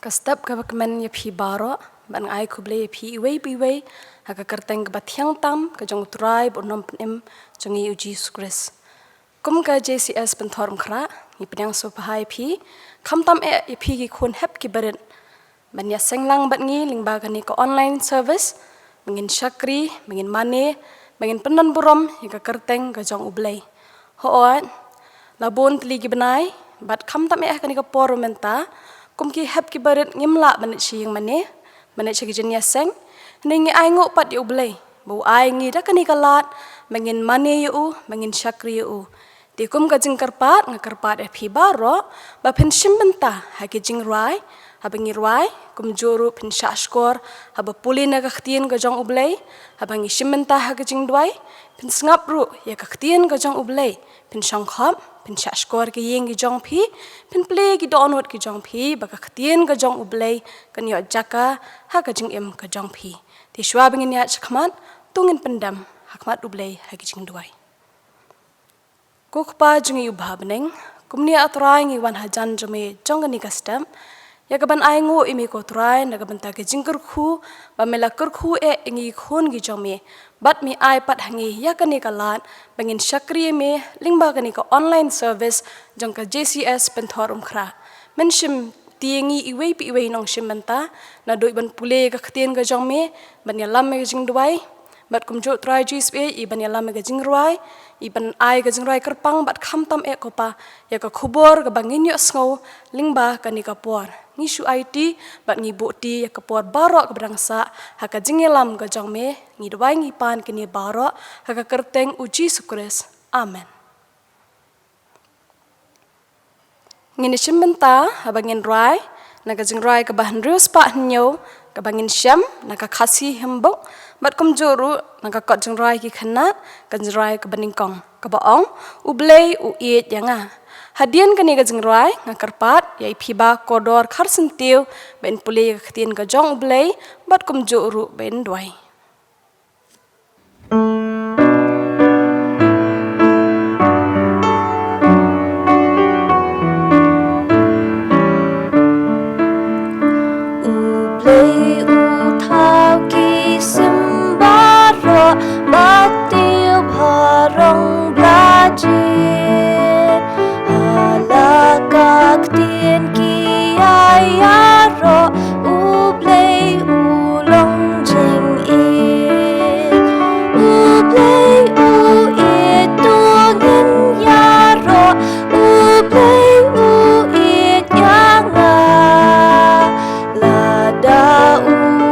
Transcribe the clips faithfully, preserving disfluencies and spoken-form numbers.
Ka step kaba kmen ïa phi baroh, bad nga ai khublei ïa phi iwei pa iwei, ha ka kyrteng kaba thiang tam, ka jong u Trai bad u nongpynim jong ngi u Jisu Khrist. Kum ka J C S Pynthorumkhrah, ngi pdiang sngewbha ïa phi, khamtam eh ïa phi ki khun hep ki barit, ban ïaseng lang bad ngi lyngba kane ka online service, ba ngin shakri, ba ngin mane, ba ngin pyndonburom ïa ka kyrteng ka jong U Blei. Hooid, la bun tylli ki bnai, bad khamtam eh ha kane ka por mynta, kum ki hep ki barit ngim lah ban leit sha ïing mane, ban leit sha ki jingïaseng, hynrei ngi ainguh pat ïa U Blei ba u ai ngi da kane ka lad, ba ngin mane ïa u, ba ngin shakri ïa u. Te kum ka jingkyrpad, nga kyrpad ïa phi baroh, ba phin shim bynta ha ki jingrwai, haba ngi rwai, kumjuh ruh phin shahshkor haba pule na ka ktien ka jong U Blei, haba ngi shim bynta ha ka jingduwai, phin sngap ruh ïa ka ktien ka jong U Blei, phin shongkhop, phin shahshkor ki ïing ki jong phi, phin plie ki dohnud ki jong phi, ba ka ktien ka jong U Blei kan ïoh jaka ha ka jingim ka jong phi. Te shuwa ba ngin ïaid shakhmat, to ngin pyndem ha khmat U Blei ha ki jingduwai. Ko Kpa jong ngi uba ha bneng, kumne A Trai ngi wan hajan jong me jong kane ka step, ïa kaban ainguh ïa me ko Trai na ka bynta ka jingkyrkhu ba me la kyrkhu eh ïa ngi ki khun ki jong me, bad me ai pat ha ngi ïa kane ka lad ba ngin shakri ïa me lyngba kane ka online service jong ka J C S Pynthorumkhrah. Men shim ti ïa ngi iwei pa iwei nongshim bynta, naduh ban pule ka ktien ka jong me, ban ïalam ïa ka jingduwai, bad kumjuh Trai Jisu eh, i ban ïalam ïa ka jingrwai, i ban ai ka jingrwai kyrpang bad khamtam eh ko Pa, ïa ka khubor kaba ngin ïohsngew lyngba kane ka por. Ngi shu aiti, bad ngi buhti ïa ka por baroh kaba dang sah, ha ka jingïalam ka jong me, ngi duwai ngi pan kine baroh, ha ka kyrteng u Jisu Khrist. Amen. Ngin ïa shim bynta, haba ngin rwai, na ka jingrwai kaba hynriew spah hynñiew, kaba ngin shem, na ka Khasi Hymnbook, bad kumjuh ruh, na ka kot jingrwai ki khynnah, ka jingrwai kaba nyngkong, kaba ong, U Blei u ïeit ïa nga. Hadien kane ka jingrwai, nga kyrpad, ïa i phi ba kordor khar syntiew, ba in pule ïa ka ktien ka jong U Blei, bad kumjuh ruh ba in duwai. U Blei u thaw ki sim baroh, bad tiew baroh ba la jied. Ha la ka ktien ki ïa ïaroh, U Blei u long jingïeit. U Blei u ïeit, to ngin ïaroh, U Blei u ïeit ïa nga. Lada u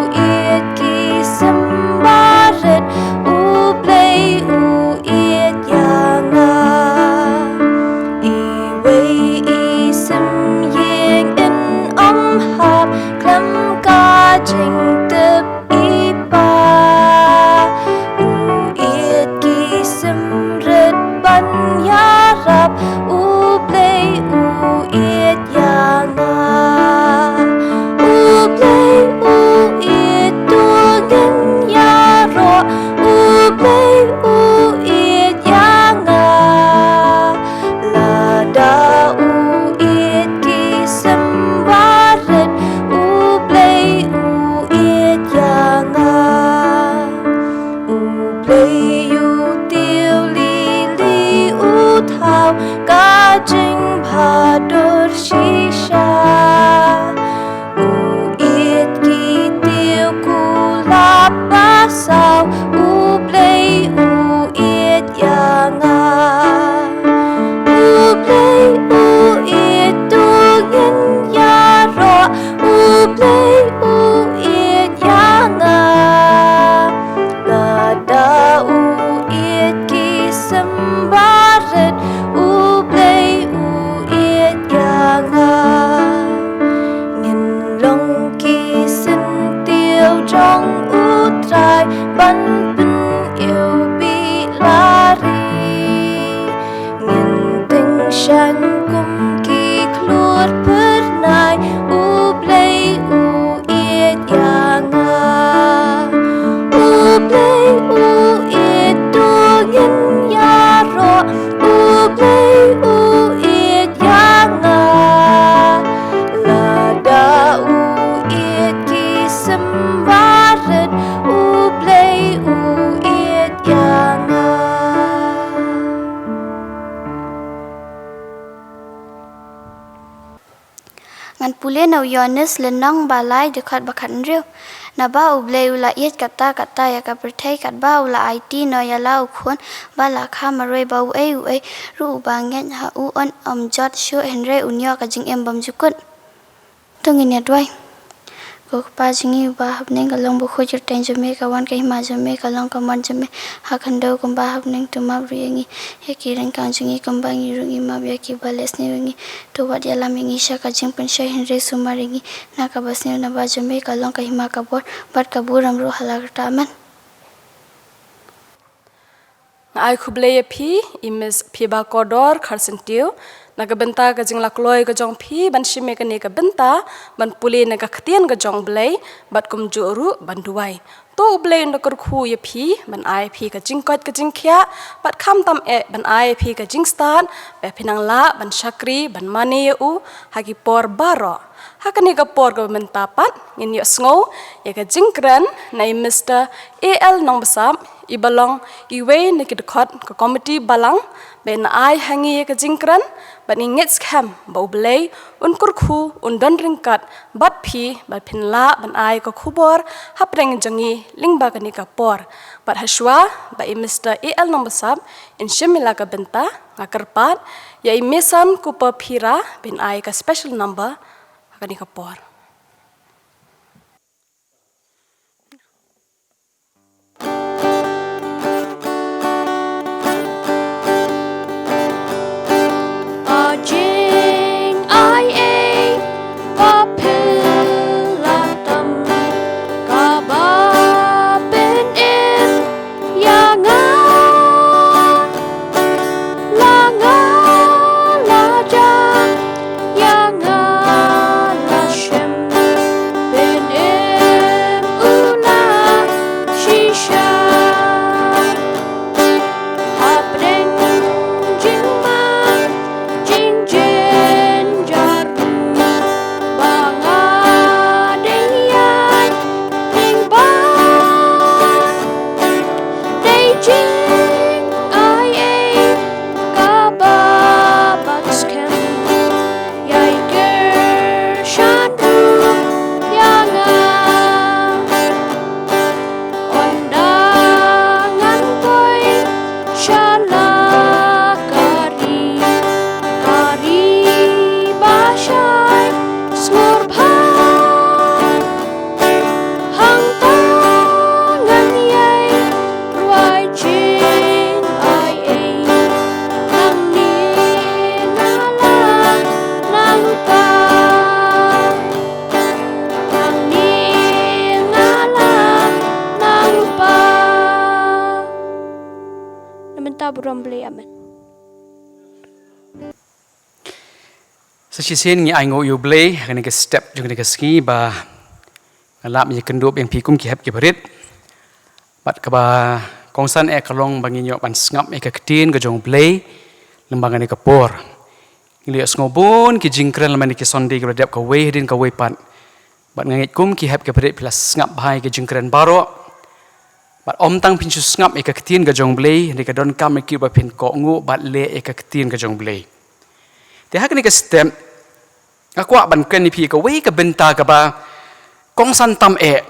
Na u Ïoannis lynnong ba lai dkhot ba khathynriew. Naba U Blei u la ïeit katta katta ïa ka pyrthei katba u la aiti noh ïa la u khun ba la kha marwei ba uei uei ruh uba ngeit ha u un ym jot shuh hynrei un ïoh ka jingim bymjukut. To ngin ïa duwai. Ko Kpa jong ngi uba ha bneng, ka long bakhuid kyrteng jong me, ka wan ka hima jong me, ka long ka mon jong me ha khyndew kumba ha bneng. To map ruh ïa ngi ïa ki ryngkang jong ngi kumba ngi ruh ngi map ïa kiba leh sniew ïa ngi. To wat ïalam ïa ngi sha ka jingpynshoi hynrei sumar ïa ngi na kaba sniew, naba jong me ka long ka hima, ka bor bad ka burom ruh ha la karta. Amen. Nga ai khublei ïa phi, i Miss Phiba Kordor Kharsyntiew, na ka bynta ka jinglakloi ka jong phi ban shim ïa kane ka bynta ban pule na ka ktien ka jong U Blei bad kumjuh ruh ban duwai. To U Blei un da kyrkhu ïa phi ban ai phi ka jingkoit ka jingkhiah bad khamtam eh ban ai phi ka jingstad ba phin nang lah ban shakri ban mane ïa u ha ki por baroh. Ha kane ka por kaba mynta pat ngin ïohsngew ïa ka jingkren na i Mister A L Nongbsap, iba long iwei na ki dkhot ka komiti balang, ba in ai ha ngi ïa ka jingkren bad ngi ngeit skhem ba U Blei un kyrkhu, un don ryngkat bad phi ba phin lah ban ai ka khubor hapdeng jong ngi lyngba kane ka por. Bad hashwa ba i Mister A L Nongbsap in shim ïa la ka bynta, nga kyrpad ïa i Misan Kupa Phira ba in ai ka special number ha kane ka por. Ka jingai ei ba phi la tam, kaba pynim ïa nga, la nga la jam ïa nga la shem, pynim u la shisha. Hapdeng jingma jingjynjar ba nga dei ïa, dei ba dei jingai ei kaba bak skhem. Ïai kyrshan ruh ïa nga, ynda ngan poi sha la ka ri, ka ri ba shai sngewbha. Hangta ngan ïai rwai jingai ei, nangne nga la nang pat, nangne nga la nang pat. Na ka bynta burom Blei, amen. Sa shisien ngi ainguh ïa U Blei ha kane ka step jong kane ka sngi ba nga lah ban ïakynduh ïa phi kum ki hep ki barit. Bad kaba kongsan eh ka long ba ngin ïoh ban sngap ïa ka ktien ka jong U Blei lyngba kane ka por. Ngi la ïohsngew bun ki jingkren lem bad ki Sunday kiba la dep, kawei hadien kawei pat. Bad nga ngeit kum ki hep ki barit phi la sngap bha ïa ki jingkren baroh. Bad ym tang phin shu sngap ïa ka ktien ka jong U Blei, hynrei ka donkam ïa phi ba phin kohnguh bad leh ïa ka ktien ka jong U Blei. Te ha kane ka step nga kwah ban kren ïa phi kawei ka bynta kaba kongsan tam eh.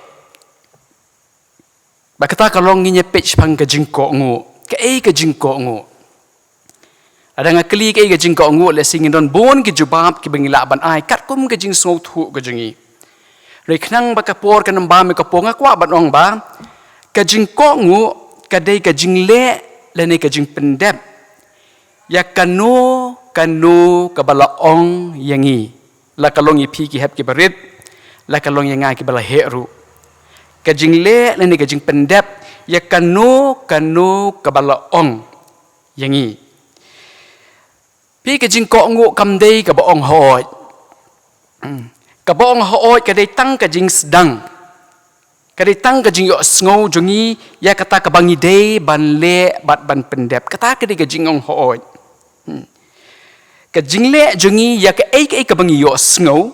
Bad kata ka long ngin ïa peit shaphang ka jingkohnguh. Kaei ka jingkohnguh? Lada nga kylli kaei ka jingkohnguh, lehse ngin don bun ki jubab kiba ngi lah ban ai katkum ka jingsngewthuh ka jong ngi. Hynrei khnang ba ka por kan ym bam ïa ka por, nga kwah ban ong ba ka jingkohnguh ka dei ka jingleh lane ka jingpyndep ïa kano kano kaba la ong ïa ngi, la ka long ïa phi ki hep ki barit, la ka long ïa nga kiba la heh ruh. Ka jingleh lane ka jingpyndep ïa kano kano kaba la ong ïa ngi. Phi, ka jingkohnguh kam dei kaba ong hooid. Hmm. Kaba ong hooid ka dei tang ka jingsdang, ka dei tang ka jingïohsngew jong ngi ïa kata kaba ngi dei ban leh bad ban pyndep. Kata ka dei ka jingong hooid. Hmm. Ka jingleh jong ngi ïa kaei kaei kaba ngi ïohsngew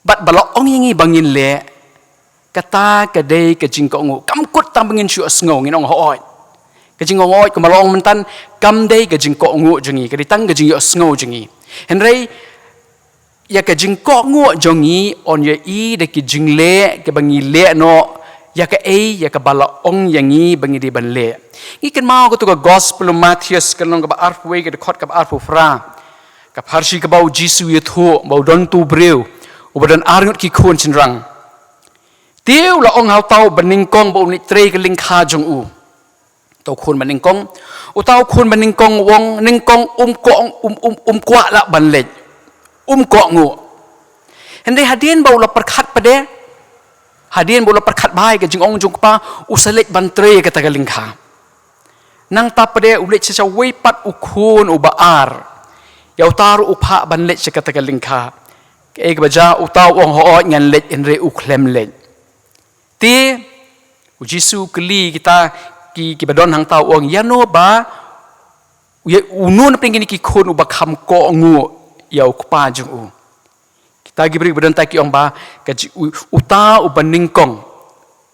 bad ba la ong ïa ngi ba ngin leh, kata ka dei ka jingkohnguh. Kam kut tang ba ngin shu ïohsngew ngin ong hooid. Ka jingong hooid kumba la ong mynta kam dei ka jingkohnguh jong ngi, ka dei tang ka jingïohsngew jong ngi. Hynrei Ïa ka jingkohnguh jong ngi yn ïohi da ki jingleh kiba ngi leh noh ïa kaei ïa kaba la ong ïa ngi ba ngi dei ban leh. Ngi kynmaw katto ka Gospel u Mathaios ka lynnong kaba arphew wei ka dkhot kaba arphew phra. Ka pharshi kaba u Jisu u ïathuh ba u don uto u briew uba don arngut ki khun shynrang. Te u la ong ha uta u banyngkong ba un leit trei ka lyngkha jong u. Uta u khun banyngkong, uta u khun banyngkong u ong, nyngkong um koh, um, um, um kwah lah ban leit. Um kohnguh. Hynrei hadien ba u la pyrkhat pat de, hadien ba u la pyrkhat bha ïa ka jingong jong u kpa, u sa leit ban trei ïa kata ka lyngkha. Nangta pat de u leit sha uwei pat u khun uba ar. Ïa uta ruh u phah ban leit sha kata ka lyngkha. Kaei kaba jia, uta u ong, hooid ngan leit, hynrei u khlem leit. Te u Jisu u kylli kita ki, kiba don hangta, u ong, ïano ba, ïa uno na pdeng kine ki khun uba kham kohnguh ïa u kpa jong u. Kita ki briew ba don ta ki ong ba ka ji-, u-, uta u banyngkong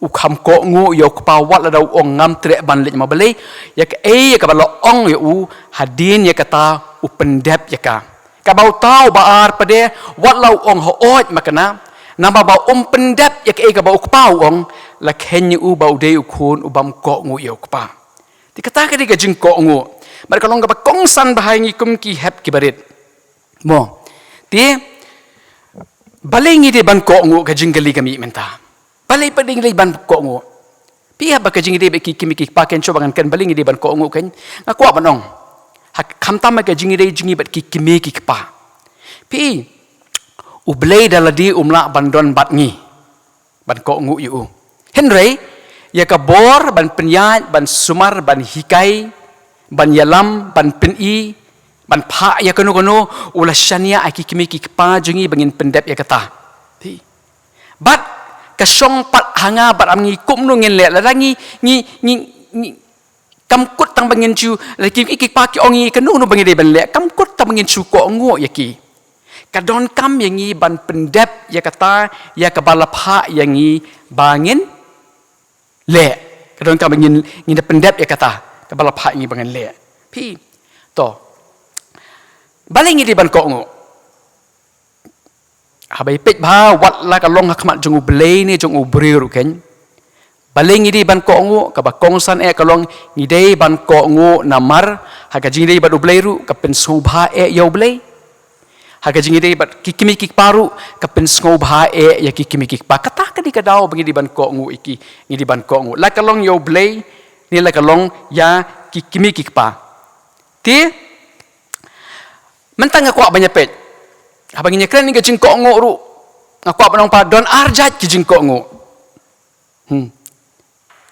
u kham kohnguh ïa u kpa wat lada u ong ngam treh ban leit, ma balei, ïa kaei ïa kaba la ong ïa u hadien ïa kata u pyndep ïa ka. Katba uta uba ar pat de wat la u ong hooid ma kane, namar ba um pyndep ïa kaei kaba u kpa u ong, la kheiñ ïa u ba u dei u khun u bym kohnguh ïa u kpa. Te kata ka dei ka jingkohnguh. Bad ka long kaba kongsan bha ïa ngi kum ki hep kiba rit. Mo. Te balei ngi dei ban kohnguh, ka jingkylli ka mih mynta. Balei pat ngi dei ban kohnguh? Phi hap ba ka jingïadei bad ki kmie ki kpa kan shu ba ngan kren balei ngi dei ban kohnguh kan. Nga kwah ban ong, ha, khamtam ha ka jingïadei jong ngi bad ki kmie ki kpa. Phi, U Blei da lade um lah ban don bad ngi ban kohnguh ïa u. Hynrei ïa ka bor ban pynïaid, ban sumar, ban hikai, ban ïalam, ban pyni, ban phah ïa kano kano, u la shaniah ha ki kmie ki kpa jong ngi ba ngin pyndep ïa kata. Phi. Bad ka shong pat ha nga bad ha ngi kumno ngin leh, lada ngi, ngi, ngi, ngi, kam kut tang ba ngin shu, lada ki, ki kpa ki ong ïa ngi kano kano ba ngi dei ban leh, kam kut tang ba ngin shu kohnguh ïa ki. Ka donkam ïa ngi ban pyndep ïa kata, ïa kaba la phah ïa ngi ba ngin leh. Ka donkam ïa ngi, ngin da pyndep ïa kata kaba la phah ïa ngi ba ngin leh. Phi. To. Balei ngi dei ban kohnguh? Haba ïa peit bha, wat la ka long ha khmat jong U Blei ne jong u briew ruh kan. Balei ngi dei ban kohnguh, kaba kongsan eh ka long ngi dei ban kohnguh namar ha ka jingïadei bad U Blei ruh ka pynsngewbha eh ïa U Blei. Ha ka jingïadei bad ki kmie ki kpa ruh ka pynsngewbha eh ïa ki kmie ki kpa. Kata ka dei ka daw ba ngi dei ban kohnguh ïa ki, ngi dei ban kohnguh. La ka long ïa U Blei ne la ka long ïa ki kmie ki kpa. Te mynta nga kwah ban ïa peit. Haba ngin ïa kren ïa ka jingkohnguh ruh, nga kwah ban ong pat don ar jait ki jingkohnguh. Hmm.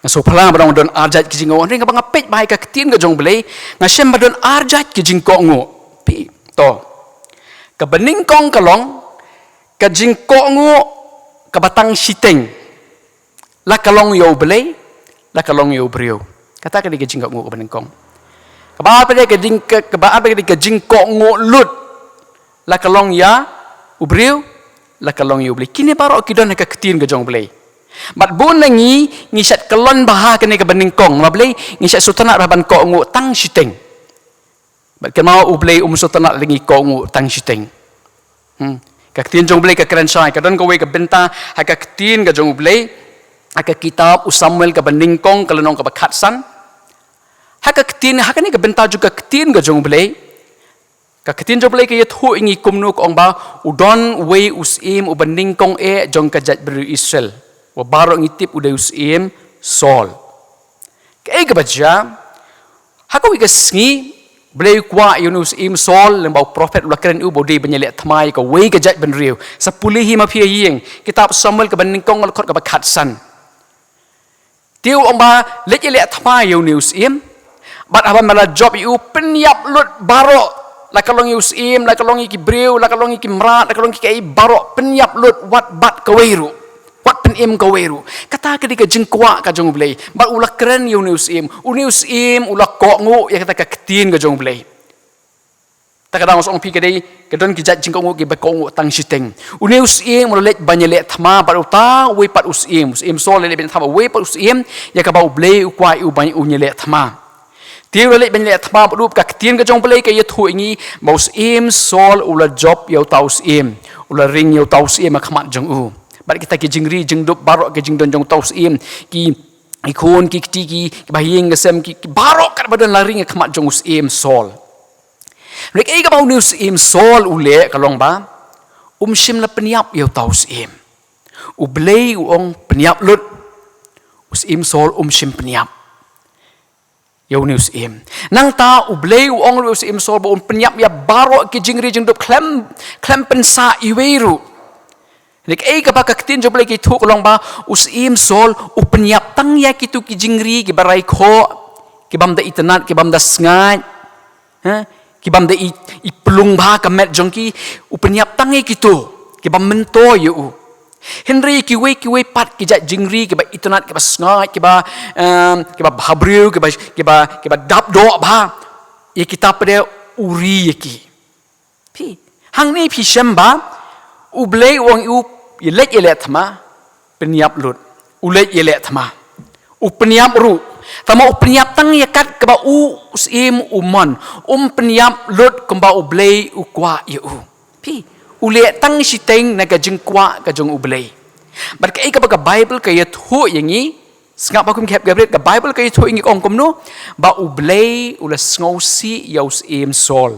Nga sngewphylla ba don, don ar jait ki jingkohnguh. Hynrei haba nga peit bha ïa ka ktien ka jong U Blei, nga shem ba don ar jait ki jingkohnguh. Phi, to. Kaba nyngkong ka long ka jingkohnguh kaba tang shiteng. La ka long ïa U Blei, la ka long ïa u briew. Kata ka dei ka jingkohnguh kaba nyngkong. Kaba ar pat ka dei ka jing, ka, kaba ar pat ka dei ka jingkohnguh lut. La ka long ïa u briew, la ka long ïa U Blei. Kine baroh ki don ha ka ktien ka jong U Blei. Bad bun na ngi, ngi shait kyllon bha ha kane kaba nyngkong. Namar balei? Ngi shait sngewtynnat bha ban kohnguh tang shiteng. Bad kynmaw U Blei um sngewtynnat lada ngi kohnguh tang shiteng. Hmm. Ka ktien jong U Blei ka kren shai, ka don kawei ka bynta ha ka ktien ka jong U Blei, ha ka kitab u Samuel kaba nyngkong ka lynnong kaba khatsan. Ha ka ktien, ha kane ka bynta jong ka ktien ka jong U Blei, ka ktien jong U Blei ka ïathuh ïa ngi kumno, ka ong ba u don uwei u syiem uba nyngkong eh jong ka jaitbynriew Israel, uba baroh ngi tip u dei u syiem Saul. Kaei kaba jia? Ha kawei ka sngi, U Blei u kwah ïa une u syiem Saul, lyngba u prophet u la kren ïa u ba u dei ban ïaleh thma ïa kawei ka jaitbynriew. Sa pule hi ma phi ha ïing, kitab Samuel kaba nyngkong, ka dkhot kaba khatsan. Te u ong ba leit ïaleh thma ïa une u syiem. Bad haba me la jop ïa u, pynïap lut baroh, la ka long ïa u syiem, la ka long ïa ki briew, la ka long ïa ki mrad, la ka long ïa ki kaei baroh, pynïap lut, wat bat kawei ruh. Wat pynim kawei ruh. Kata ka dei ka jingkwah ka jong U Blei. Bad u la kren ïa une u syiem. Une u syiem u la kohnguh ïa kata ka ktien ka jong U Blei. Ta ka dang ong phi ka dei, ka don ki jait jingkohnguh kiba kohnguh tang shiteng. Une u syiem u la leit ban ïaleh thma bad uta uwei pat u syiem. U syiem Saul u la leit ban ïaleh thma bad uwei pat u syiem, ïa kaba U Blei u kwah ïa u ban ïaleh thma. Te u la leit ban leh thma bad u, ka ktien ka jong u Blei ka ïathuh ïa ngi ba u syiem Saul u la jop ïa uta u syiem, u la ring ïa uta u syiem ha khmat jong u. Bad kita ki jingri jingdup baroh, ki jingdon jong uta u syiem, ki, ki khun, ki kti, ki, ki bahaïing, ki sem, ki, ki baroh katba don la ring ha khmat jong u syiem Saul. Hynrei kaei kaba une u syiem Saul u leh ka long ba um shym la pynïap ïa uta u syiem. U Blei u ong pynïap lut. U syiem Saul um shym pynïap ïa une u syiem. Nangta u Blei u ong ruh ïa u syiem Saul ba un pynïap ïa baroh ki jingri jingdup, khlem, khlem pynsah iwei ruh. Hynrei kaei kaba ka ktien jong u Blei ka ïathuh ka long ba u syiem Saul u pynïap tang ïa kito ki jingri kiba rai khoh, ki bym da itynnad, ki bym da sngaid, ha? Ki bym da i, i plung bha ka met jong ki, u pynïap tang ïa kito kiba myntoi ïa u. Hynrei kiwei kiwei pat ki jait jingri kiba itynnad, kiba sngaid, kiba, em, kiba bhabriew, kiba, kiba, kiba dap doh bha, ïa kita pat de u ri ïa ki. Phi, hangne phi shem ba u Blei u ong ïa u, ïa leit ïa leh thma, pynïap lut. U leit ïa leh thma, u pynïap ruh. Tangba u pynïap tang ïa kat kaba u syiem u mon. Um pynïap lut kumba u Blei u kwah ïa u. Phi, u leh tang shiteng na ka jingkwah ka jong u Blei. Bad kaei kaba ka Baibl ka ïathuh ïa ngi, sngap ba kum ki hep ki barit, ka Baibl ka ïathuh ïa ngi ka ong kumno, ba u Blei u la sngewsih ïa u syiem Saul.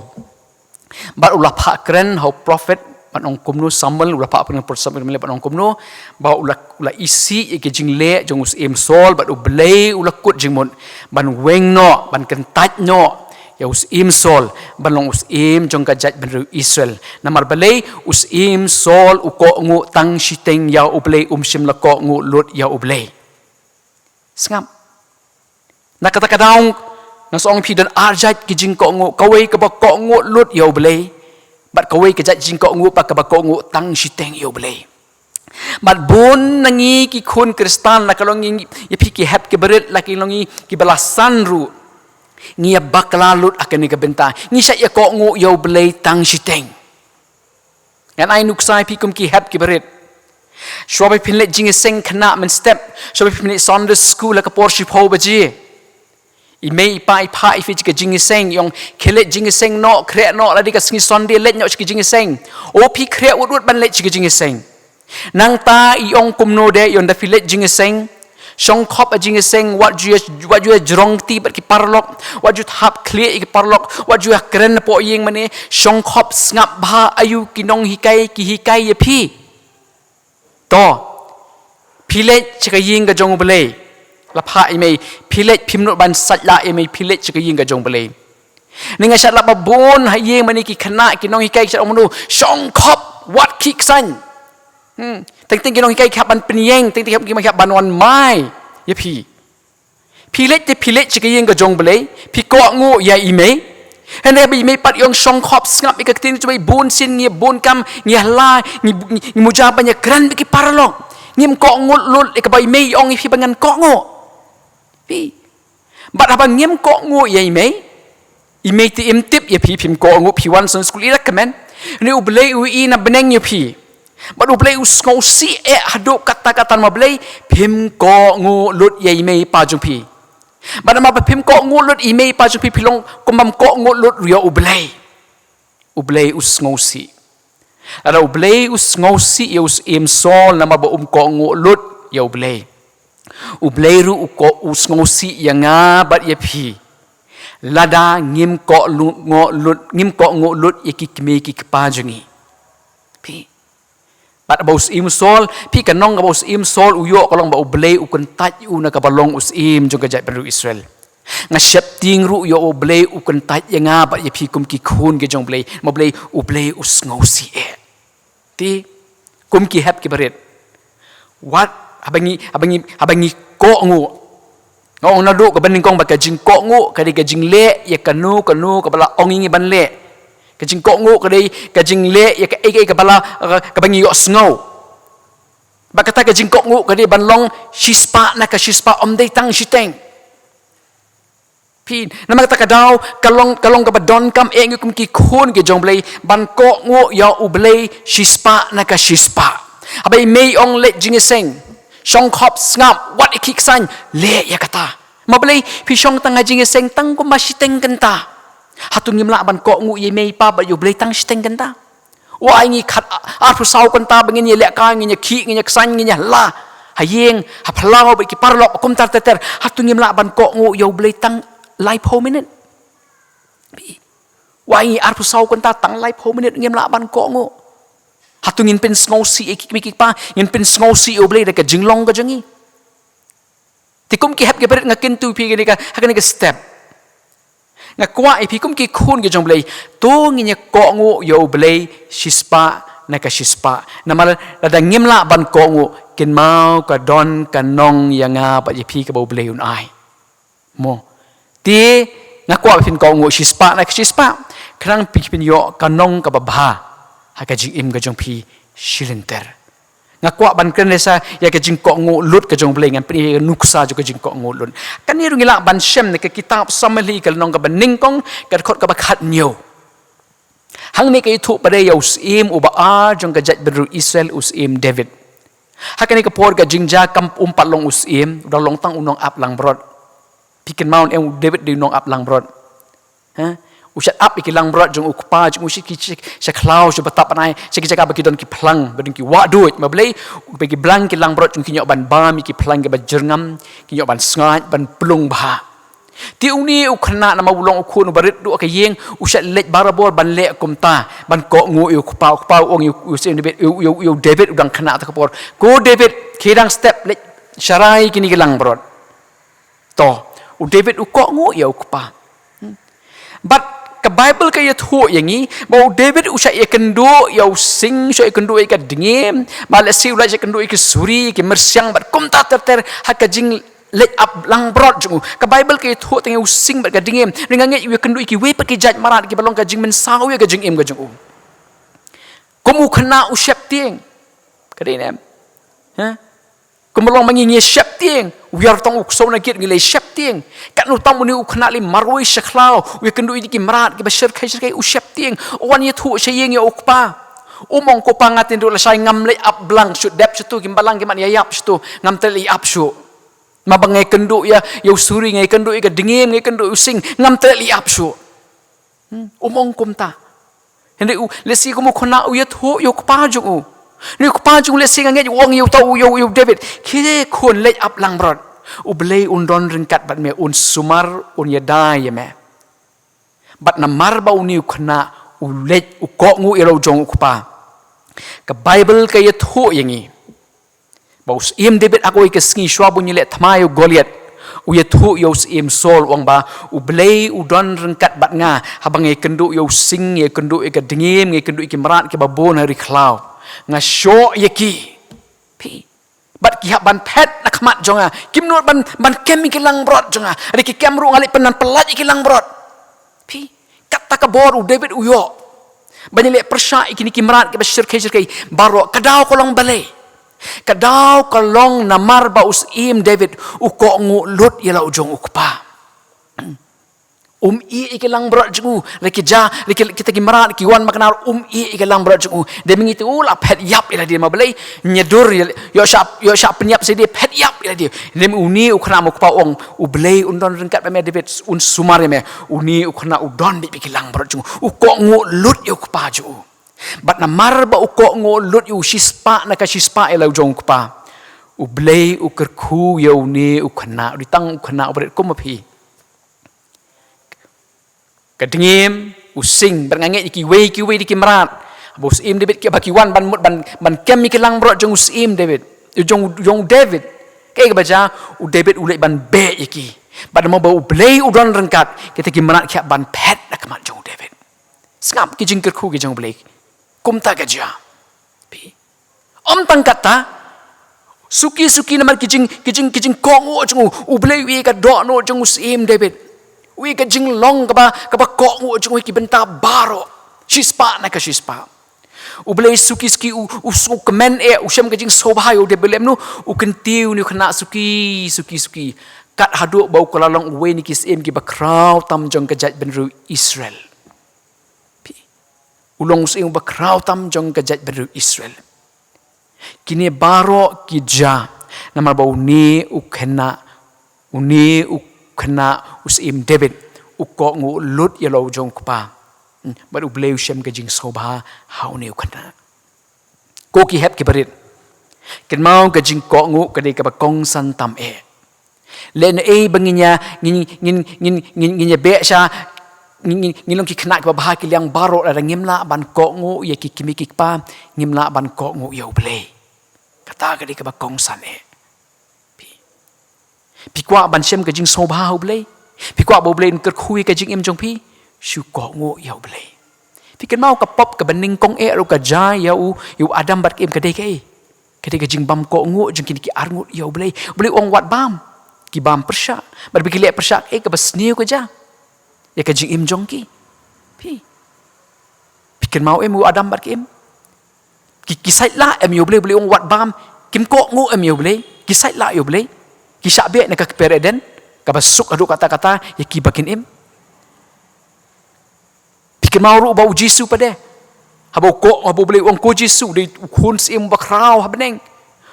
Bad u la phah kren ha u prophet, ban ong kumno, Samuel, u la phah kren ha u prophet Samuel ban ong kumno, ba u la, u la isih ïa ki jingleh jong u syiem Saul, bad u Blei u la kut jingmut ban weng noh, ban kyntait noh ïa u syiem Saul ban long u syiem jong ka jaitbynriew Israel. Namar balei? U syiem Saul u kohnguh tang shiteng ïa u Blei, um shym la kohnguh lut ïa u Blei. Sngap. Na kata ka daw, nga sngew ong phi don ar jait ki jingkohnguh, kawei kaba kohnguh lut ïa u Blei, bad kawei ka jait jingkohnguh pat kaba kohnguh tang shiteng ïa u Blei. Bad bun na ngi ki khun Khristan, la ka long ngi ïa phi ki hep ki barit, la ki long ngi kiba la san ruh, ngi ïa bakla lut ha kane ka bynta, ngi shait ïa kohnguh ïa u Blei tang shiteng. Ngan ai nuksa ïa phi kum ki hep ki barit. Shuwa ba phin leit jingïaseng khynnah mynstep, shuwa ba phin leit Sunday school ha ka por shiphew baje, i mei i pa i phah ïa phi sha ka jingïaseng, i ong, khie leit jingïaseng noh, khreh noh, lada ka sngi Sunday leit noh sha ka jingïaseng. O phi khreh wut wut ban leit sha ka jingïaseng. Nangta i ong kumno de, i ong da phi leit jingïaseng, shongkhop ha jingïaseng, wat ju ïa, wat ju ïa jrong kti bad ki paralok, wat ju thap khlieh ïa ki paralok, wat ju ïa kren hapoh ïing mane, shongkhop sngap bha aïu ki nonghikai ki hikai ïa phi. To, phi leit sha ka ïing ka jong u Blei. La phah i mei, phi leit, phim nud ban sait lah i mei, phi leit sha ka ïing ka jong u Blei. Ni nga shait lap ba bun ha ïing mane ki khynnah ki nonghikai ki shait ong mano, shongkhop, wat khih ksain. Hmm. Teng teng ki nonghikai ki hap ban pynïeng, teng teng ki hap ban wan mai ïa phi. Phi leit te phi leit sha ka ïing ka jong u Blei, phi kohnguh ïa i mei. Hynrei ba i mei pat i ong shongkhop sngap ïa ka ktien jong u Blei, bun sien ngi bun kam ngi hala, ngi, ngi, ngi muja ban ïa kren bad ki paralok. Ngim kohnguh lut ïa kaba i mei i ong ïa phi ba ngan kohnguh. Phi. Bad haba ngim kohnguh ïa i mei, i mei te im tip ïa phi, phim kohnguh, phi wan Sunday school i recommend. Hynrei u Blei u ïohi na bneng ïa phi. Bad u Blei u sngewsih eh haduh katta katta, namar balei? Phim kohnguh lut ïa i mei i pa jong phi. Bad namar ba phim kohnguh lut ïa i mei i pa jong phi, phi long kum bym kohnguh lut ruh ïa u Blei. U Blei u sngewsih. Lada u Blei u sngewsih ïa u syiem Saul namar ba um kohnguh lut ïa u Blei, u Blei ruh u ko-, u sngewsih ïa nga bad ïa phi lada ngim kohnguh lut, ngim kohnguh lut ïa ki kmie ki kpa jong ngi. Phi. Bad ba u syiem Saul, phi, ka nong kaba u syiem Saul u ïoh ka long ba u Blei u kyntait ïa u na kaba long u syiem jong ka jaitbynriew Israel. Nga sheptieng ruh ïa u Blei u kyntait ïa nga bad ïa phi kum ki khun ki jong u Blei. Namar balei? U Blei u sngewsih eh. Te kum ki hep ki barit, wat haba ngi, haba ngi, haba ngi kohnguh. Nga ong naduh kaba nyngkong ba ka jingkohnguh ka dei ka jingleh ïa kano kano kaba la ong ïa ngi ban leh. Ka jingkohnguh ka dei ka jingleh ïa kaei kaei kaba la, kaba ngi ïohsngew. Bad kata ka jingkohnguh ka dei ban long shispah na ka shispah, ym dei tang shiteng. Phi, namar kata ka daw ka long, ka long kaba donkam eh ngi kum ki khun ki jong u Blei ban kohnguh ïa u Blei shispah na ka shispah. Haba i mei i ong leit jingïaseng, shongkhop sngap, wat ïa khih ksain, leh ïa kata. Ma Blei, phi shong tang ha jingïaseng tang kumba shiteng kynta. Hato ngim lah ban kohnguh ïa i mei i pa bad ïa U Blei tang shiteng kynta? Wai ngi khat, arphew saw kynta ba ngin ïa lehkai, ngin ïa khih, ngin ïa ksan, ngin ïa la ha ïing, ha phyllaw bad ki paralok, kumta ter ter. Hato ngim lah ban kohnguh ïa U Blei tang laiphew minit? Wai ngi arphew saw kynta tang laiphew minit ngim lah ban kohnguh? Hato ngin pynsngewsih ïa ki kmie ki kpa, ngin pynsngewsih ïa U Blei da ka jinglong ka jong ngi? Te kum ki hep ki barit nga kyntu ïa phi kane ka, ha kane ka step. Nga kwah ïa phi kum ki khun ki jong U Blei, to ngin ïa kohnguh ïa U Blei shispah na ka shispah. Namar lada ngim lah ban kohnguh, kynmaw ka don ka nong ïa nga bad ïa phi kaba U Blei un ai. Mo. Te nga kwah ba phin kohnguh shispah na ka shispah. Khnang phi phin ïoh ka nong kaba bha ha ka jingim ka jong phi shilynter. Nga kwah ban kren sa ïa ka jingkohnguh lut ka jong U Blei, ngan pyni ïa ka nuksa jong ka jingkohnguh lut. Kane ruh ngi lah ban shem na ka kitab Samuel hi, ka lynnong kaba nyngkong, ka dkhot kaba khathynñiew. Hangne ka ïathuh pat ïa u syiem uba ar jong ka jaitbynriew Israel, u syiem David. Ha kane ka por ka jingjia kam um pat long u syiem, u dang long tang u nongap langbrot. Phi kynmaw ne em, u David u dei u nongap langbrot. Ha? U shait ap ïa ki langbrot jong u kpa jong u sha ki, sha, sha khlaw, sha btap bnai, sha ki jaka ba ki don ki phlang, ba don ki wah duid, ma Blei, ba ki blang ki langbrot jong u, ki ñiuh ban bam ïa ki phlang kiba jyrngam, ki ñiuh ban sngaid, ban pynlong bha. Te une u khynnah, namar u long u khun uba rit duh ha ka ïing, u shait leit barabor ban leh kumta, ban kohnguh ïa u kpa, u kpa u ong ïa u, ïa u syiem David, ïa u, ïa u, ïa u David u dang khynnah ta ka por. Ko David, khie dang step leit sharai kine ki langbrot. To, u David u kohnguh ïa u kpa. Hmm. Bad ka Baibl ka ïathuh ïa ngi ba u David u shait ïakynduh ïa u sing, u shait ïakynduh ïa ka dngiem, bad lehse u la shait ïakynduh ïa ki suri, ki myrsiang, bad kumta ter ter ha ka jingleit ap langbrot jong u. Ka Baibl ka ïathuh tang ïa u sing bad ka dngiem. Hynrei nga ngeit u ïakynduh ïa kiwei pat ki jait mrad kiba long ka jingmynsaw ïa ka jingim ka jong u. Kum u khynnah u sheptieng. Ka dei ne em? Ha? Kumba long ma ngi ngi sheptieng. U ïar tang u ksew na git ngi leit sheptieng. Katno tam une u khynnah leit marwei sha khlaw, u ïakynduh ïa ki mrad kiba shyrkhei shyrkhei, u sheptieng. U wan ïathuh sha ïing ïa u kpa. Um ong, ko pa, nga tynduh lashai, ngam leit ap blang shuh, dep shuh to, kim balang kim ïa ïap shuh to, ngam treh leit ap shuh. Ma ba nga ïakynduh ïa, ïa u suri, nga ïakynduh ïa ka dngiem, nga ïakynduh ïa u sing, ngam treh leit ap shuh. Hmm, um ong kumta. Hynrei u, lehse kum u khynnah u ïathuh ïa u kpa jong u. Hynrei u kpa jong u lehse nga ngeit u ong ïa uta u, ïa u, ïa u David, khie khun, leit ap langbrot. U Blei un don ryngkat bad me, un sumar, un ïada ïa me. Bad namar ba une u khynnah u leit u kohnguh ïa la u jong u kpa, ka Baibl ka ïathuh ïa ngi ba u syiem David ha kawei ka sngi shuwa ba un ïaleh thma ïa u Goliath, u ïathuh ïa u syiem Saul, u ong ba, U Blei u don ryngkat bad nga, haba nga ïakynduh ïa u sing, nga ïakynduh ïa ka dngiem, nga ïakynduh ïa ki mrad kiba bun ha ri khlaw, nga shoh ïa ki. Phi. Bad ki hap ban phet na khmat jong nga. Kim nud ban, ban kem ïa ki langbrot jong nga. Hynrei ki kem ruh, nga leit pynnan pyllait ïa ki langbrot. Phi, katta ka bor u David u ïoh ban ïaleh pyrshah ïa kine ki mrad kiba shyrkhei shyrkhei baroh. Ka daw ka long balei? Ka daw ka long namar ba u syiem David u kohnguh lut ïa la u jong u kpa. Um ïeh ïa ki langbrot jong u, la ki ja, la ki, kita ki mrad ki wan makna, um ïeh ïa ki langbrot jong u. Dei ma ngi te, u la phet ïap ïa lade, ma balei? Ñiadur ïa, ïoh shah, ïoh shah pynïap shisha, phet ïap ïa lade. Dei ma une u khynnah, ma u kpa u ong, U Blei un don ryngkat bad me David, un sumar ïa me. Une u khynnah u don beit beit ki langbrot jong u, u kohnguh lut ïa u kpa jong u. Bad namar ba u kohnguh lut ïa u shispah na ka shispah ïa la u jong u kpa, U Blei u kyrkhu ïa une u khynnah, u dei tang u khynnah uba rit kum ma phi. Ka dngiem, u sing, bad nga ngeit ïa kiwei kiwei de ki mrad ba u syiem David, kiba ki wan ban mut ban, ban kem ïa ki langbrot jong u syiem David, jong, jong u David. Kaei kaba jia? U David u leit ban beh ïa ki. Bad namar ba U Blei u don ryngkat, kita ki mrad ki hap ban phet na khmat jong u David. Sngap ki jingkyrkhu ki jong U Blei. Kumta ka jia. Phi. Ym tang katta, suki suki namar ki jing, ki jing, ki jingkohnguh jong u, U Blei u ïohi ïa ka dohnud jong u syiem David. U ïohi ïa ka jinglong kaba, kaba kohnguh jong u ha ki bynta baroh. Shispah na ka shispah. U Blei suki suki u, u, u kmen eh, u shem ka jingsngewbha ïa u David lem, u kyntiew une u khynnah suki suki suki. Kat haduh ba u kylla long uwei na ki syiem kiba khraw tam jong ka jaitbynriew Israel. Phi. U long u syiem uba khraw tam jong ka jaitbynriew Israel. Kine baroh ki jia namar ba une u khynnah, une u, Khynnah u syiem David u kohnguh lut ïa la u jong u kpa. Hmm, bad U Blei u shem ka jingsngewbha ha une u khynnah. Ko ki hep ki barit, kynmaw ka jingkohnguh ka dei kaba kongsan tam eh. Lehnohei ba ngin ïa, ngin, ngin, ngin, ngin, ngin ïa beh sha, ngin, ngin, ngin long ki khynnah kiba bha ki liang baroh, lada ngim lah ban kohnguh ïa ki kmie ki kpa, ngim lah ban kohnguh ïa U Blei. Kata ka dei kaba kongsan eh. Phi, phi kwah ban shem ka jingsngewbha ha U Blei? Phi kwah ba U Blei un kyrkhu ïa ka jingim jong phi? Shu kohnguh ïa U Blei. Phi kynmaw ka pop kaba nyngkong eh ruh ka jia ïa u, ïa u Adam bad ka Im ka dei kaei? Ka dei ka jingbam kohnguh jong kine ki arngut ïa U Blei. U Blei u ong wat bam. Ki bam pyrshah. Bad ba ki leh pyrshah, kaei kaba sniew ka jia ïa ka jingim jong ki? Phi, phi kynmaw em u Adam bad ka Im? Ki, ki sait lah em ïa U Blei? U Blei u ong wat bam. Kim kohnguh em ïa U Blei? Ki sait lah ïa U Blei? Ki shah beh na ka kper Eden kaba suk haduh katta katta ïa ki ba kin im. Phi kynmaw ruh ba U Jisu pat de, haba u koh, haba U Blei u ong, ko Jisu, dei u Khun Syiem bakhraw ha bneng.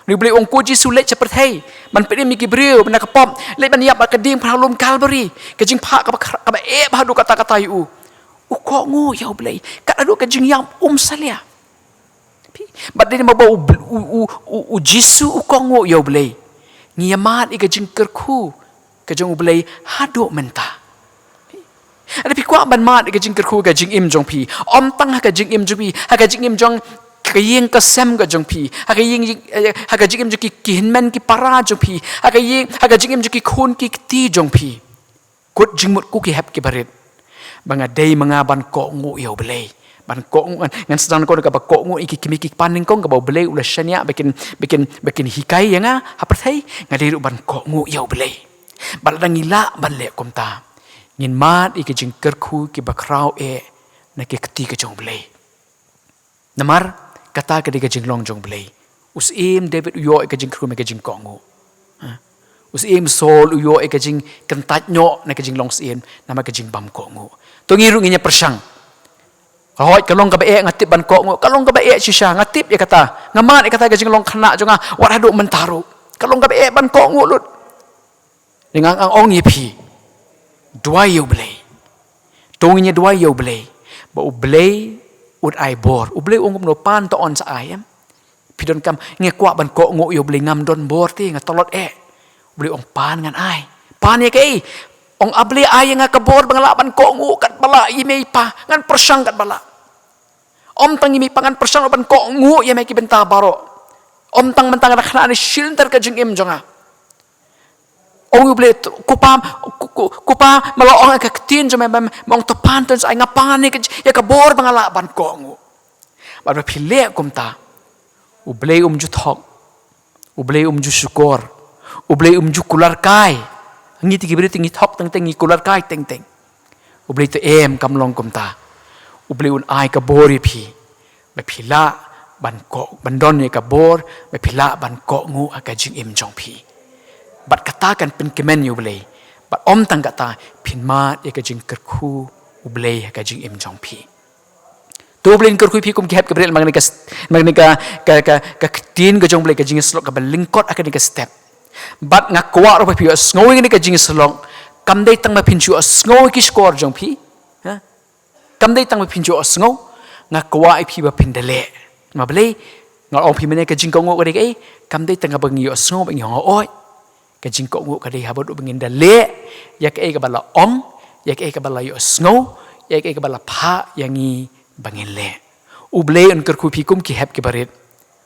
Une U Blei u ong, ko Jisu, leit sha pyrthei ban pynim ïa ki briew na ka pop, leit ban ïap ha ka diengphna lum Kalbari. Ka jingphah kaba khra-, kaba eh bha haduh katta katta ïa u. U kohnguh ïa U Blei. Kat haduh ka jingïap um salia. Phi, bad dei namar ba U, U, U, U, U Jisu u kohnguh ïa U Blei, ngi ïa mad ïa ka jingkyrkhu ka jong U Blei haduh mynta. Phi, lada phi kwah ban mad ïa ka jingkyrkhu ka jingim jong phi, ym tang ha ka jingim jong phi, ha ka jingim jong ka ïing ka sem ka jong phi, ha ka ïing, eh, ha ka jingim jong ki, ki hynmen ki para jong phi, ha ka ïing, ha ka jingim jong ki khun ki kti jong phi. Kut jingmut, ko ki hep ki barit, ba nga dei ma nga ban kohnguh ïa U Blei. Ban kohnguh, ngan, ngan sdang ko kaba kohnguh ïa ki kmie ki kpa nyngkong kaba U Blei u la shaniah ba kin, ba kin, ba kin hikai ïa nga ha pyrthei. Nga dei ruh ban kohnguh ïa U Blei. Bad lada ngi lah ban leh kumta, ngin mad ïa ki jingkyrkhu kiba khraw eh na ki kti ka jong U Blei. Namar kata ka dei ka jinglong jong U Blei. U syiem David u ïoh ïa ka jingkyrkhu na ka jingkohnguh. Ha? U syiem Saul u ïoh ïa ka jingkyntait noh na ka jinglong syiem namar ka jingbam kohnguh. To ngi ruh ngin ïa pyrshang. Hooid, ka long kaba eh, nga tip, ban kohnguh. Ka long kaba eh shisha, nga tip ïa kata. Nga mad ïa kata ha ka jinglong khynnah jong nga wat haduh mynta ruh. Ka long kaba eh ban kohnguh lut. Nga, nga ong ïa phi, duwai ïa U Blei. To ngin ïa duwai ïa U Blei ba U Blei un ai bor. U Blei u ong kumno? Pan to yn sa ai, em? Phi donkam, nga kwah ban kohnguh ïa U Blei, ngam don bor te, nga tlot eh. U Blei u ong pan ngan ai. Pan ïa kaei? Ong, A Blei, ai ïa nga ka bor ba nga lah ban kohnguh katba lah ïa i mei i pa. Ngan pyrshang katba lah. Ym tang ïa i mei i pa, ngan pyrshang ban kohnguh ïa me ha ki bynta baroh. Ym tang mynta, nga da khynnah, ne shilynter ka jingim jong nga. Ong U Blei, ko Pa, ko, ko, ko Pa, me la ong ha ka ktien jong me, me, me ong to pan to yn sa ai, nga pan ïa ka, ïa ka bor ba nga lah ban kohnguh. Bad ba phi leh kumta, U Blei um ju thok, U Blei um ju shukor, U Blei um ju kular kai. Ngi te ki briew te ngi thok teng teng, ngi kular kai teng teng. U Blei to em, kam long kumta. U Blei un ai ka bor ïa phi ba phi lah ban koh, ban don ïa ka bor ba phi lah ban kohnguh ha ka jingim jong phi. Bad kata kan pynkmen ïa U Blei. Bad ym tang kata, phin mad ïa ka jingkyrkhu U Blei ha ka jingim jong phi. To U Blei un kyrkhu ïa phi kum ki hep ki barit, namar kane ka, namar kane ka, ka, ka, ka ktien ka jong U Blei, ka jingïasyllok kaba lyngkot ha kane ka step. Bad nga kwah ruh ba phi ïohsngew ïa kane ka jingïasyllok, kam dei tang ba phin shu ïohsngew ïa ki shkor jong phi. Ha? Kam dei tang ba phin shu ïohsngew, nga kwah ïa phi ba phin da leh. Namar balei? Nga ong ïa phi mynne, ka jingkohnguh ka dei kaei? Kam dei tang ba ngi ïohsngew bad ngi ong, hooid. Ka jingkohnguh ka dei haba haduh ba ngin da leh ïa kaei kaba la ong, ïa kaei kaba la ïohsngew, ïa kaei kaba la phah ïa ngi ba ngin leh. U Blei un kyrkhu ïa phi kum ki hep ki barit.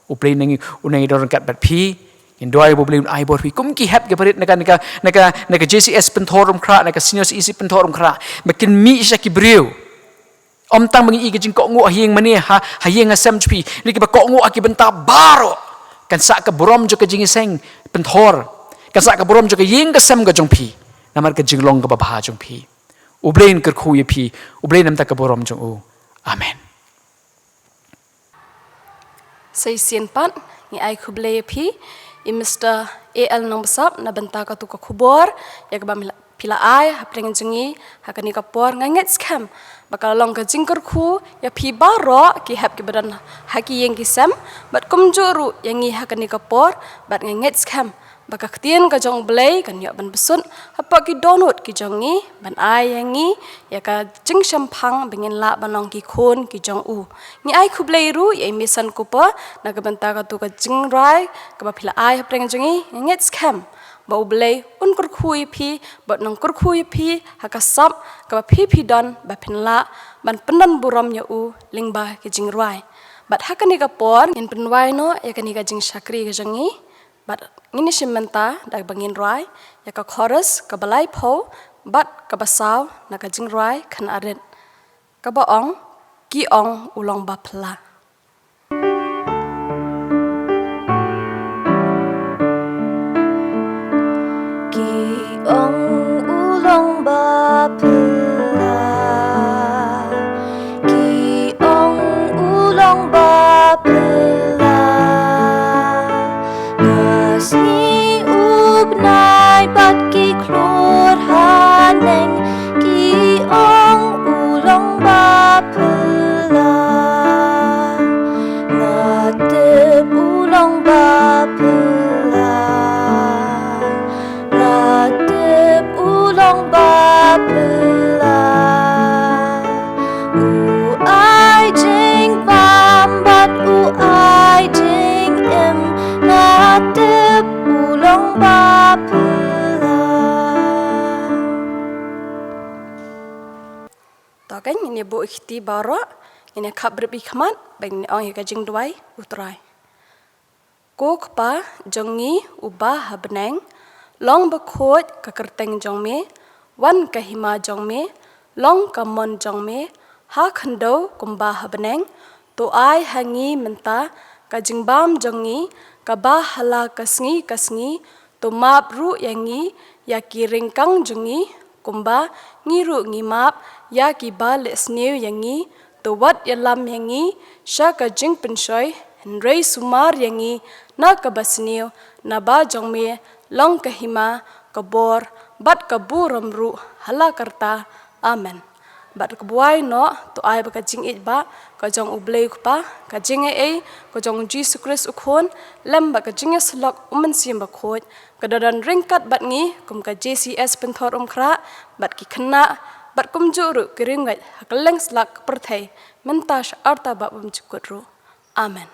U Blei un nang, un nang ïadon ryngkat bad phi. Ngin duwai ba U Blei un ai bor ïa phi kum ki hep ki barit na ka, na ka, na ka, na ka J C S Pynthorumkhrah, na ka Senior C E C Pynthorumkhrah, ba kin mih sha ki briew. Ym tang ba ngi ïohi ka jingkohnguh ha ïing mane, ha, ha ïing ha sem jong phi, hynrei kiba kohnguh ha ki bynta baroh. Kan sah ka burom jong ka jingïaseng Pynthor, kan sah ka burom jong ka ïing ka sem ka jong phi, namar ka jinglong kaba bha jong phi. U Blei un kyrkhu ïa phi. U Blei un ai ka burom jong u. Amen. Sa shisien pat, ngi ai khublei ïa phi, i Mister A L Nongbsap, na bynta katu ka khubor ïa kaba phi la, phi la ai hapdeng jong ngi ha kane ka por. Nga ngeit skhem ba ka la long ka jingkyrkhu ïa phi baroh ki hep kiba don ha ki ïing ki sem, bad kumjuh ruh ïa ngi ha kane ka por, bad nga ngeit skhem Ba ka ktien ka jong U Blei kan ïoh ban bsut hapoh ki dohnud ki jong ngi, ban ai ïa ngi ïa ka jingshemphang ba ngin lah ban long ki khun ki jong u. Ngi ai khublei ruh ïa i Misan Cooper na ka bynta katu ka jingrwai kaba phi la ai hapdeng jong ngi. Ngi ngeit skhem ba U Blei un kyrkhu ïa phi, bad un nang kyrkhu ïa phi ha ka sap kaba phi phi don, ba phin lah ban pyndon burom ïa u lyngba ki jingrwai. Bad ha kane ka por ngin pynwai noh ïa kane ka jingshakri ka jong ngi. Bad ngin ïa shim mynta da ba ngin rwai ïa ka chorus kaba laiphew bad kaba saw na ka jingrwai khynnah rit, kaba ong, Ki ong u long ba phylla. Ki ong u long ba phylla. Ki ong u long ba phylla. Ka sngi u bnai bad ki khlur haneng. Ki ong u long ba phylla. Nga tip u long ba phylla. Nga tip u long ba phylla. U ai jingbam bad u ai jingim. Nga tip u long ba phylla. To kan ngin ïa buh ïa ki kti baroh, ngin ïa khap brip ïa ki khmat, bad ngin ïa ong ïa ka jingduwai U Trai. Ko Kpa jong ngi uba ha bneng, long bakhuid ka kyrteng jong me, wan ka hima jong me, long ka mon jong me, ha khyndew kumba ha bneng. To ai ha ngi mynta ka jingbam jong ngi kaba ha la ka sngi ka sngi. To map ruh ïa ngi ïa ki ryngkang jong ngi, kumba ngi ruh ngi map ïa kiba leh sniew ïa ngi. To wat ïalam ïa ngi sha ka jingpynshoi, hynrei sumar ïa ngi na kaba sniew, naba jong me long ka hima, ka bor, bad ka burom ruh ha la karta. Amen. Bad ka buai noh, to ai ba ka jingïeit ba ka jong U Blei U Kpa, ka jingaiei ka jong U Jisu Khrist U Khun, lem bad ka jingïasyllok U Mynsiem Bakhuid, ka da don ryngkat bad ngi kum ka J C S Pynthorumkhrah, bad ki khynnah, bad kumjuh ruh ki riewngeit ha kylleng slak ka pyrthei, mynta sha arta ba bymjukut ruh. Amen.